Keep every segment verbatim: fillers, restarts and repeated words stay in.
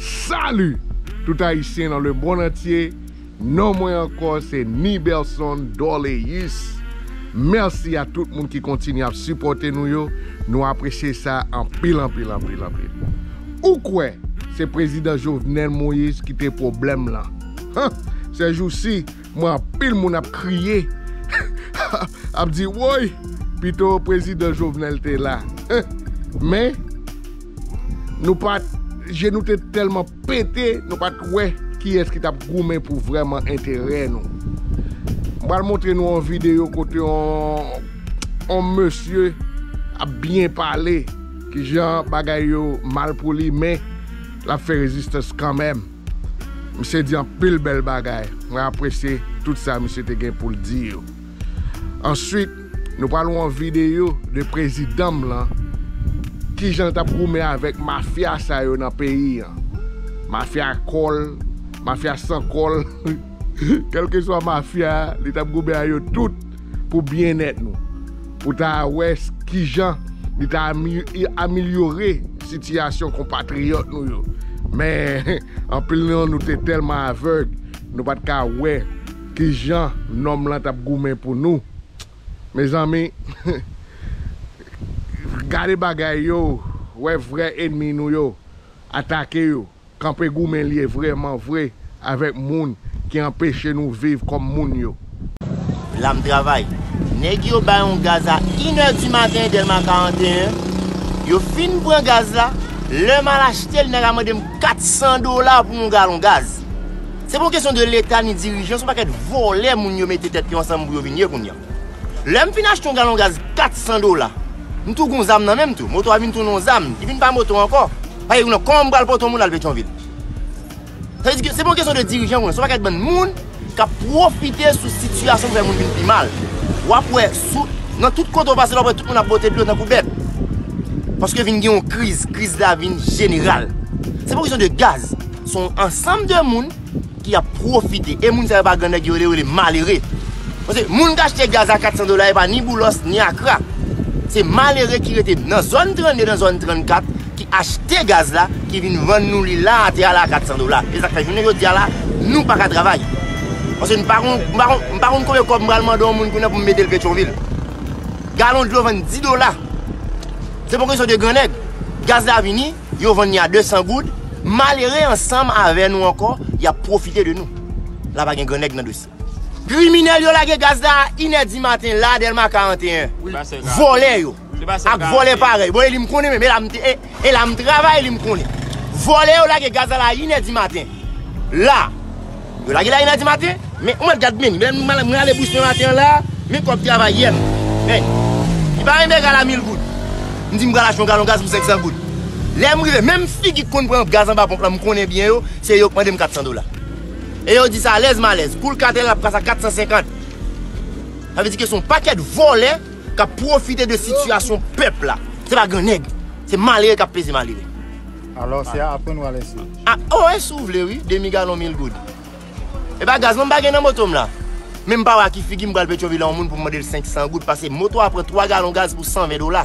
Salut tout Ayisyen nan lemonn antye. Non mwen ankò se Nibelson Dorleus. Mèsi a tout moun ki kontinye ap sipòte nou yo. Nou apresye sa anpil, anpil, anpil, anpil. Ou kwè se prezidan Jovenel Moïse ki te pwoblèm lan? Sèjousi, mwen anpil moun ap kriye, ap di woy, pito prezidan Jovenel te la. Men, nou pa t, je nou te tèlman pete, nou pa t wè kiyès ki t ap goumen pou vrèman enterè nou. M pral montre nou yon videyo kote yon, yon mesye ap byen pale, kijan bagay yo mal pou li, men l ap fè rezistans kanmenm. Misye di anpil bèl bagay. Mwen apresye tout sa misye te gen pou l di yo. Answit, nou pral wè yon videyo de prezidan m lan, kijan l t ap goumen avèk mafya sa yo nan peyi an. Mafya kòl, mafya san kòl, kèlkeswa mafya, li t ap goumen a yo tout pou byennèt nou. Pou ta wè kijan li ta ami-, amelyore sitiyasyon konpatriyòt nou yo. Men, anpil nan nou te tèlman avèg, nou pa t ka wè kijan nonm lan t ap goumen pou nou. Mezanmi, gade bagay yo, wè vrè ènmi nou yo, atake yo, kanpe goumen l ye vrèman vre avèk moun ki anpeche nou viv kòm moun yo. La m travay. Nèg yo bay yon gaz a inè di maten, Dèlma karanteyen. Yo fin pran gaz la. Lè m al achte l, nèg la mande m kat san dola pou yon galon gaz. Se pa yon kesyon de Leta ni dirijan, se yon pakèt vòlè moun yo mete tèt yo ansanm pou yo vin ye kounye a. Lè m fin achte yon galon gaz kat san dola, m tou gen yon zam nan men m tou. Moto a vin tounen yon zam. Li vin pa moto ankò. Paske kounye a, kòman m pral pote yon moun al Petyonvil? Sa vle di ke se pa yon kesyon de dirijan kounye a, se yon pakèt bann moun k ap pwofite sou sitiyasyon pou fè moun vin pi mal. W ap wè sou, nan tout kote w pase la, w ap wè tout moun ap bote dlo tankou bèt. Paske vin gen yon kriz, kriz la vin jeneral. Se pa yon kesyon de gaz, se yon ansanm de moun ki ap pwofite. E moun sa yo pa gran nèg yo rele, yo rele malere. Paske moun k achte gaz a kat san dola, e pa ni Boulos, ni Akra. Se malere ki rete nan zòn trannde, nan zòn trannkat, ki achte gaz la, ki vin vann nou li la atè a la a kat san dola. E sa k fè jounen jodi a la, nou pa ka travay. Paske m pa konn, m pa konn, m pa konn konbyen kòb m pral mande yon moun kounye a pou m mete l Petyonvil. Galon dlo vann dis dola. Se pa kesyon de gran nèg. Gaz la vini, yo vann li a de san goud. Malere ansanm avè nou ankò, y ap pwofite de nou. La pa gen gran nèg nan dosye. Kriminèl yo lage gaz la a inè di maten la, Dèlma karanteyen. Vòlè yo. Ak vòlè parèy. Bon, e li m konnen menm, e la m te, e, e la m travay, li m konnen. Vòlè yo lage gaz la a inè di maten. La. Yo lage la inè di maten, men ou mèt gad men, men mwen, mwen ale bous mwen maten an la, men kòb travay yè m. Men, li pa menm egal a mil goud. M di m pral achte yon galon gaz pou senk san goud. Lè m rive, menm figi k konn pran gaz anba ponp lan, m konnen byen yo, se yo k mande m kat san dola. E yo di sa alèz malèz. Kou l katèl ap pase a kat san senkant. Sa vle di ke se yon pakèt vòlè k ap pwofite de sitiyasyon pèp la. Se pa gran nèg. Se malere k ap peze malere. Alò, se a aprann w alè se. A, o, e si w vle, wi. Demi galon mil goud. E pa gaz non m pa gen nan moto m la. Men m pa wè a ki figi m pral Petyonvil a yon moun pou m mande l senk san goud, paske moto a pran twa galon gaz pou san ven dola.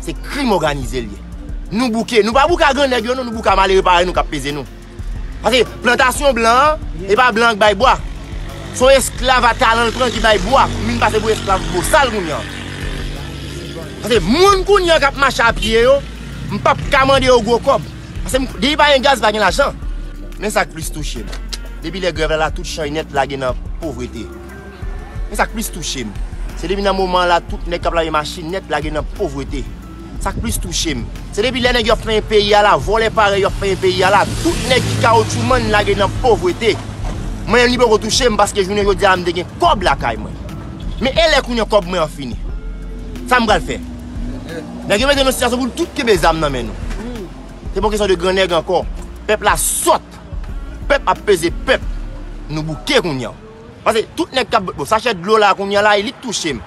Se krim òganize l ye. Nou bouke. Nou pa bouke a gran nèg yo, non, nou bouke a malere parèy nou k ap peze nou. Paske plantasyon blan an, e pa blan an k bay bwa. Se yon esklav a talan l pran ki bay bwa. M vin pase pou esklav bosal kounye a. Paske moun kounye a k ap mache a pye yo, m p ap ka mande yo gwo kòb. Paske m, depi pa gen gaz, pa gen lajan. Men sa k plis touche m. Depi lè grèv la la, tout chay nèt lage nan povrete. Men sa k plis touche m, se depi nan moman an la, tout nèg k ap lave machin nèt lage nan povrete. Sa k plis touche m, se depi lè nèg yo ap fenyen peyi a la, vòlè parèy yo ap fenyen peyi a la, tout nèg ki kawotchoumann lage nan povrete. Mwen menm, li poko touche m, paske jounen jodi a la, m te gen kòb lakay mwen. Men e lè kounye a kòb mwen an fini? Sa m pral fè? Nèg yo mete nou nan sitiyasyon pou nou tout kenbe zam nan men nou. Se pa kesyon de gran nèg ankò. Pèp la sòt. Pèp ap peze pèp. Nou bouke kounye a. Paske tout nèg k ap, bon, sachè dlo la kounye a la, e li k touche m.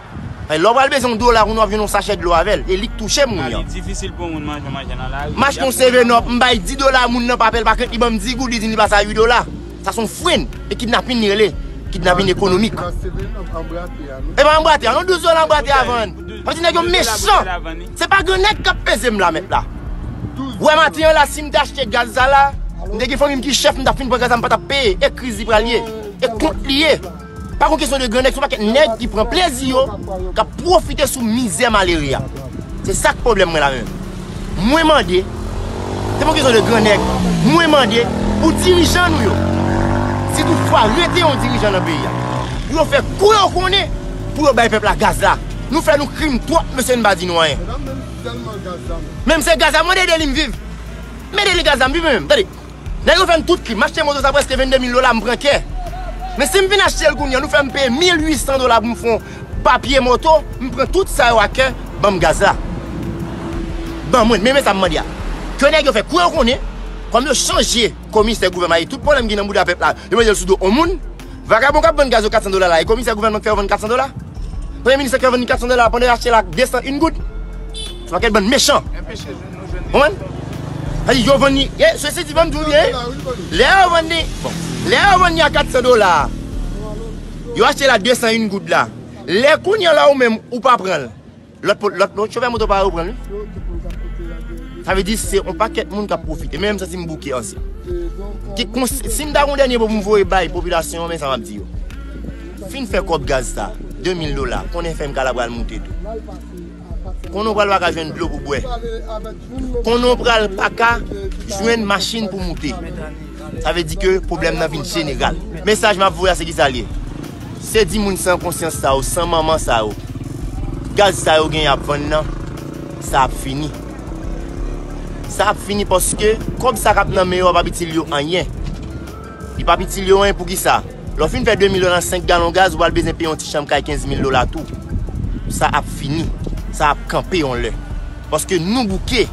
Lè w pral bezwen yon dola kounye a, w ap jwenn yon sachè dlo avè l. E li k touche m kounye a. Li difisil pou yon moun manje, manje nan lari. M achte yon seven up, m bay dis dola moun nan, pa pè l pa krent, li ban m dis goud, li di m li pase a uit dola. Sa se yon fren. E kidnapin li rele. Kidnapin ekonomik. E pa anbrate a, non, douz dola anbrate a vann. Sa vle di nèg yo mechan. Se pa gran nèg k ap peze m la, mèt la. Ou wè maten an la, si m te achte gaz sa la, m te gen fanmi m ki chèf, m t ap fin pran gaz la, m pa t ap peye. E kriz li pral ye. E kont li ye. Pa gon kesyon de gran nèg, se yon pakèt nèg ki pran plezi yo, k ap pwofite sou mizè malere a. Se sa k pwoblèm mwen la menm. Mwen mande, se pa yon kesyon de gran nèg, mwen mande pou dirijan nou yo, si toutfwa rete yon dirijan nan peyi a, pou yo fè kou yo konnen, pou yo bay pèp la gaz la. Nou fè nou krim twòp, mesye, n pa di nou anyen. Menm se gaz la, mwen ede li m viv. M ede li gaz la, m viv menm. Tande. Nèg yo fè m tout krim. M achte moto sa prèske vennde mil dola, m pran kè. Men si m vin achte l kounye a, nou fè m peye mil uit san dola pou m fè yon papye moto, m pran tout sa yo a kè, ban m gaz la. Ban mwen, men, men sa m mande a. Ke nèg yo fè kou yo konnen, kòm yo chanje komisè gouvènman, e tout pwoblèm ki nan bouda pèp la, yo mete l sou do yon moun. Vagabon k ap vann gaz yo kat san dola la, e komisè gouvènman k fè yo vann kat san dola? Premye minis la k fè vann li kat san dola pandan yo achte l ak de san yon goud. Se pakèt bann mechan. Konprann? Sa di yo vann li, e, sesi di banm di w byen, lè yo vann li, bon, lè yo vann li a kat san dola, yo achte l a de san yon goud la. Lè kounye a la ou menm, ou pa pran l. Lòt po-, lòt, lòt chofè moto pa yo pran l, wi. Sa vle di se yon pakèt moun k ap pwofite. Men m santi m bouke ansyen. Ki kons-, si m ta gon dènye mo pou m voye bay popilasyon an, men sa m ap di yo. Fin fè kòb gaz sa, de mil dola, konnen fè m kala pral moute tou. Konnen w pral pa ka jwenn dlo pou bwè. Konnen w pral pa ka jwenn machin pou moute. Sa vle di ke pwoblèm nan vin jeneral. Mesaj m ap voye a se kisa l ye? Se di moun san konsyans sa yo, san manman sa yo, gaz sa yo gen y ap vann nan, sa ap fini. Sa ap fini paske kòb sa k ap nan men yo a p ap itil yo anyen. Li p ap itil yo anyen poukisa? Lè w fin fè de mil dola nan senk galon gaz, ou pral bezwen peye yon ti chanm kay kenz mil dola tou. Sa ap fini. Sa ap kanpe yon lè. Paske nou bouke.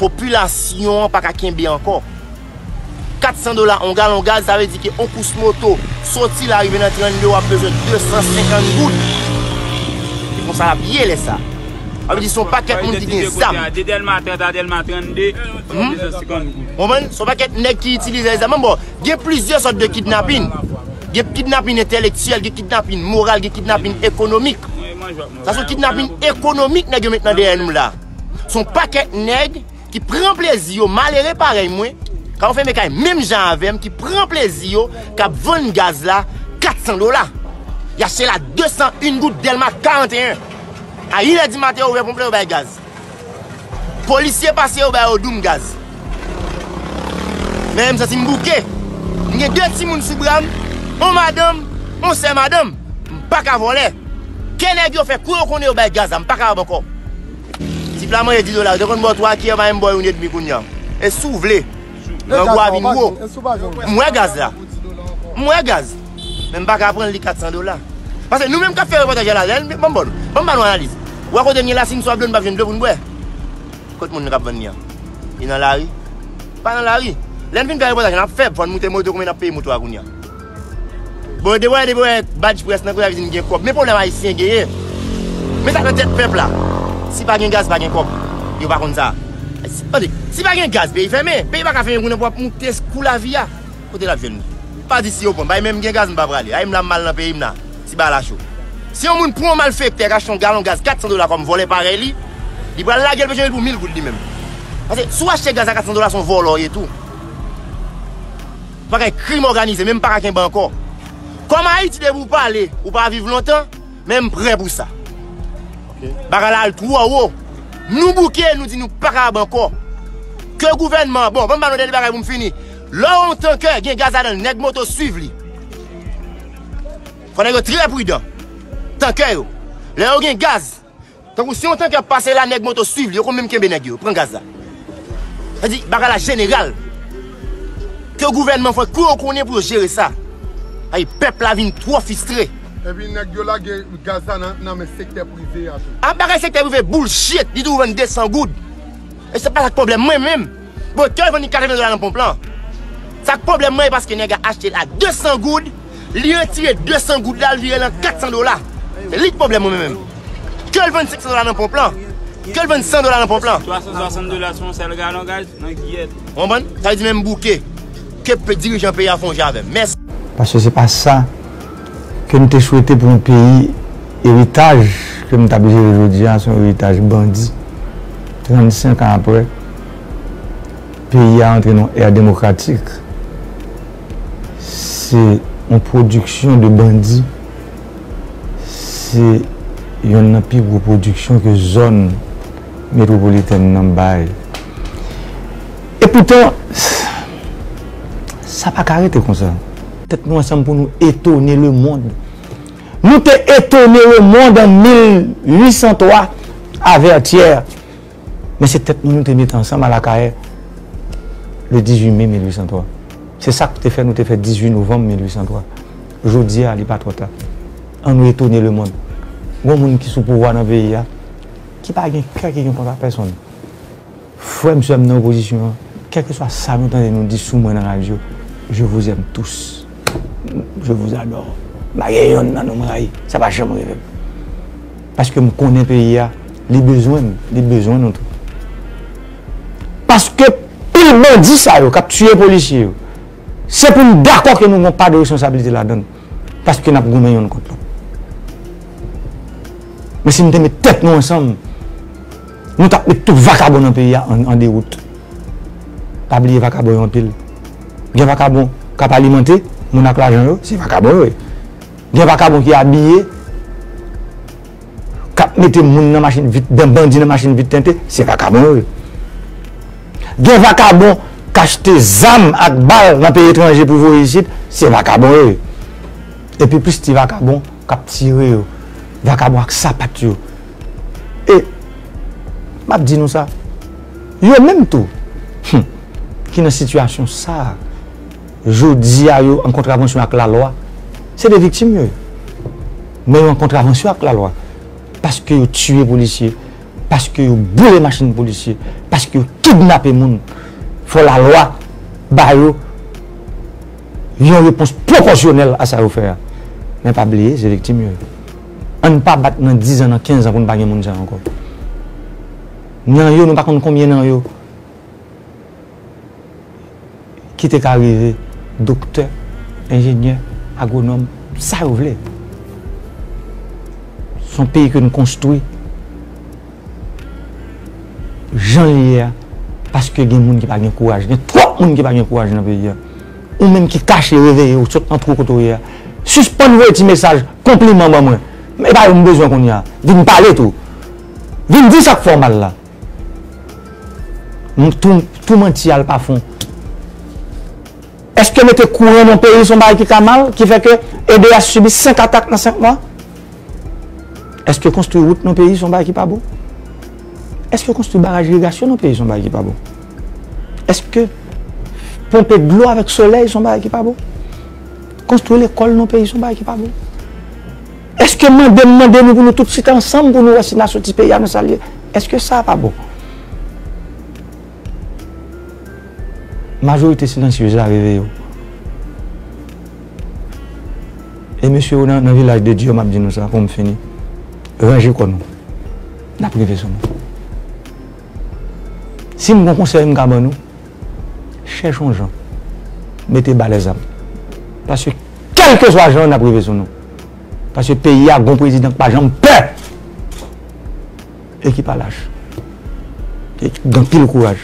Popilasyon an pa ka kenbe ankò. Kat san dola yon galon gaz, sa vle di ke yon kous moto soti la rive nan trannde, w ap bezwen de san senkant goud. Se konsa l ap ye lè sa. Sa vle di se yon pakèt moun ki gen zam. De Dèlma trant a Dèlma trannde, de san senkant goud. Konprann? Se yon pakèt nèg ki itilize zam. Bon, gen plizyè sòt de kidnapin. Gen kidnapin entèlektyèl, gen kidnapin moral, gen kidnapin ekonomik. Sa se yon kidnapin ekonomik nèg yo met nan dèyè nou la. Se yon pakèt nèg ki pran plezi yo, malere parèy mwen, k ap fèmen kay menm jan avè m, ki pran plezi yo, k ap vann gaz la kat san dola. Y achte l a de san yon goud Dèlma karannteyen. A inè di maten, yo ouvè ponp la, yo bay gaz. Polisye pase, yo ba yo doum gaz. Men m santi m bouke. M gen de timoun sou bra m, yon madanm, yon sè madanm. M pa ka vòlè. Ke nèg yo fè kou yo konnen yo bay gaz la, m pa kapab ankò. Tip la manje dis dola, yo te konn ba w twa kiyè, pa menm ba w youn edmi kounye a. E si w vle, grangou a vin wo. M wè gaz la. M wè gaz. Men m pa ka pran l, li kat san dola. Paske nou menm k ap fè repòtaj la, lè n, ban m ba nou, ban m ba nou analiz. Ou wè kote n ye la, si n swaf dlo, n p ap jwenn dlo pou n bwè. Kot moun k ap vann li an? Li nan lari? Pa nan lari. Lè n fin fè repòtaj la, n ap fè, fò n moute moto, konbyen n ap peye moto a kounye a? Bon, yo debwayè, debwayè badj près nan kote a vin gen kòb. Men pwoblèm ayisyen genyen. Men sa k nan tèt pèp la. Si pa gen gaz, pa gen kòb. Yo pa konn sa. Tande, si pa gen gaz, peyi fèmen. Peyi pa ka fèmen kounye a pou w ap moute kou lavi a. Kote l ap jwenn li? Pa di si yo pran. Bay menm gen gaz, m pa prale. Ay, m la, m mal nan peyi m la. Si bagay la cho. Si yon moun pran yon malfektè k achte yon galon gaz kat san dola kòm vòlè parèy li, li pral lage l, bezwen l pou mil goud li menm. Paske si w achte gaz a kat san dola, se yon vòlè w ye tou. Bagay krim òganize, men m pa ka kenbe ankò. Kòm Ayiti, depi w pale, ou pa viv lontan, men m prè pou sa. Bagay la al twò wo. Nou bouke, nou di nou pa kapab ankò. Ke gouvènman, bon, ban m ba nou dènye bagay pou m fini. Lè w wè yon tankè gen gaz ladan l, nèg moto swiv li. Fò nèg yo trè pridan. Tankè yo. Lè yo gen gaz, tankou si yon tankè ap pase la, nèg moto swiv li, yo konn menm kenbe nèg yo, pran gaz la. Sa di, bagay la jeneral. Ke gouvènman fè kou yo konnen pou yo jere sa. Ay, pèp la vin twò fistre. Epi nèg yo lage gaz la nan, nan men sektè prive a tou. A, bagay sektè prive bullshit, li di w vann de san goud. E se pa sa k pwoblèm mwen menm. Bon, ke l vann li katreven dola nan ponp lan. Sa k pwoblèm mwen, e paske nèg la achte l a de san goud, li retire de san goud la, l vire l an kat san dola. Se li k pwoblèm mwen menm. Ke l vann senk san dola nan ponp lan, ke l vann san dola nan ponp lan. Twa san swasant dola sou yon sèl galon gaz nan Giyèt. Ou konprann? Sa vle di menm bouke. Ke pe-, dirijan peyi a fè yon jan avè m. Mèsi. Paske se pa sa ke m te swete pou yon peyi. Eritaj ke m t ap jere jodi a, se yon eritaj bandi. Trannsenk an apre, Peyi a antre nan yon ère demokratik. Se yon pwodiksyon de bandi. Se yonn nan pi gwo pwodiksyon ke zòn metwopolitèn nan bay. E poutan, sa pa ka rete konsa. Tèt nou ansanm pou nou etone lemonn. Nou te etone lemonn an mil uit san twa a Vètyè. Men se tèt nou nou te mete ansanm a Lakayè le dizuit me mil uit san twa. Se sa k te fè nou te fè dizuit novanm mil uit san twa. Jodi a, li pa twò ta. An nou etone lemonn. Gon moun ki sou pouvwa nan peyi a, ki pa gen kè, ki gen kont ak pèsonn. Frè m, sè m nan opozisyon an, kèlkeswa sa nou tande nou di sou mwen nan radyo, je vous aime tous. Je vous adore. M pa gen yonn nan nou m rayi. Sa pa janm rive m. Paske m konnen peyi a, li bezwen m, li bezwen nou tou. Paske pil bandi sa yo k ap tiye polisye yo, se pou n dakò ke nou gen yon pa de responsablite ladan l. Paske n ap goumen yonn kont lòt. Men si n te met tèt nou ansanm, nou t ap met tout vakabon nan peyi a an, an dewout. Pa bliye vakabon yo anpil. Gen vakabon k ap alimante moun ak lajan yo, se vakabon yo ye. Gen vakabon ki abiye, k ap mete moun nan machin vit, ban-, bandi nan machin vit tente, se vakabon yo ye. Gen vakabon k achte zam ak bal nan peyi etranje pou voye isit, se vakabon yo ye. Epi plis ti vakabon k ap tire yo, vakabon ak sapat yo. E m ap di nou sa, yo menm tou, hmm, ki nan sitiyasyon sa a, jodi a yo an kontravansyon ak lalwa, se de viktim yo ye. Men yo an kontravansyon ak lalwa. Paske yo tiye polisye, paske yo boule machin polisye, paske yo kidnape moun. Fò lalwa ba yo yon repons pwopòsyonèl a sa yo fè a. Men pa bliye, se viktim yo ye. Ann pa bat nan diz an, nan kenz an pou n pa gen moun sa ankò. Nan yo, nou pa konn konbyen nan yo ki te ka rive doktè, enjenyè, agwonòm, sa yo vle. Se yon peyi ke n konstwi jan l ye a, paske gen moun ki pa gen kouraj. Gen twòp moun ki pa gen kouraj nan peyi a. Ou menm ki kache, reveye w, sot nan twou kote w ye a, sispann voye ti mesaj konpliman ban mwen. E pa yo m bezwen kounye a. Vin pale tou. Vin di sa k fè w mal la. M tou, tou manti al pa fon. Èske mete kouran nan peyi se yon bagay ki ka mal, ki fè ke E D H sibi senk atak nan senk mwa? Èske konstwi wout nan peyi se yon bagay ki pa bon? Èske konstwi baraj irigasyon nan peyi se yon bagay ki pa bon? Èske ponpe dlo avèk solèy se yon bagay ki pa bon? Konstwi lekòl nan peyi se yon bagay ki pa bon? Èske mande m mande nou pou nou tout chita ansanm pou nou wè si n a soti peyi a nan sa l ye? Èske sa pa bon? Majorite silansyez la reveye w. E mesye yo nan, nan vilaj de Dye yo, m ap di nou sa pou m fini. Ranje kò nou. N ap rive sou nou. Si m gon konsèy m ka ban nou, chèche yon jan. Mete ba lèzam. Paske kèlkeswa jan, n ap rive sou nou. Paske peyi a gon prezidan k pa janm pè. E ki pa lach. E ki gen anpil kouraj.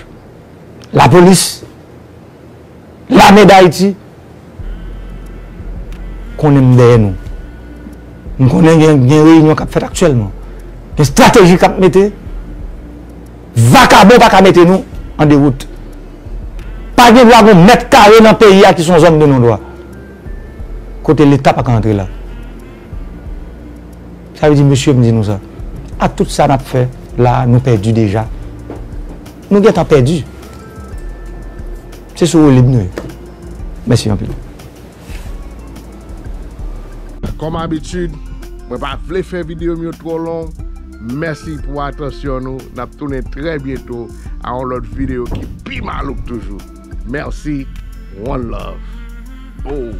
Lapolis, Lame Dayiti, konnen m dèyè nou. M konnen gen, gen reyinyon k ap fèt aktyèlman. Gen estrateji k ap mete. Vakabon pa ka mete nou an dewout. Pa gen dwa gen yon mèt kare nan peyi a ki se yon zòn de non dwa. Kote Leta pa ka antre la. Sa vle di, mesye, m di nou sa. Ak tout sa n ap fè la, nou pèdi deja. Nou gentan pèdi. Se sou woulib nou ye. Mèsi anpil. Kòm abitid, mwen pa vle fè videyo m yo twò long. Mèsi pou atansyon nou. N ap tounen trè byento a yon lòt videyo ki pi malouk toujou. Mèsi. One love. Oh.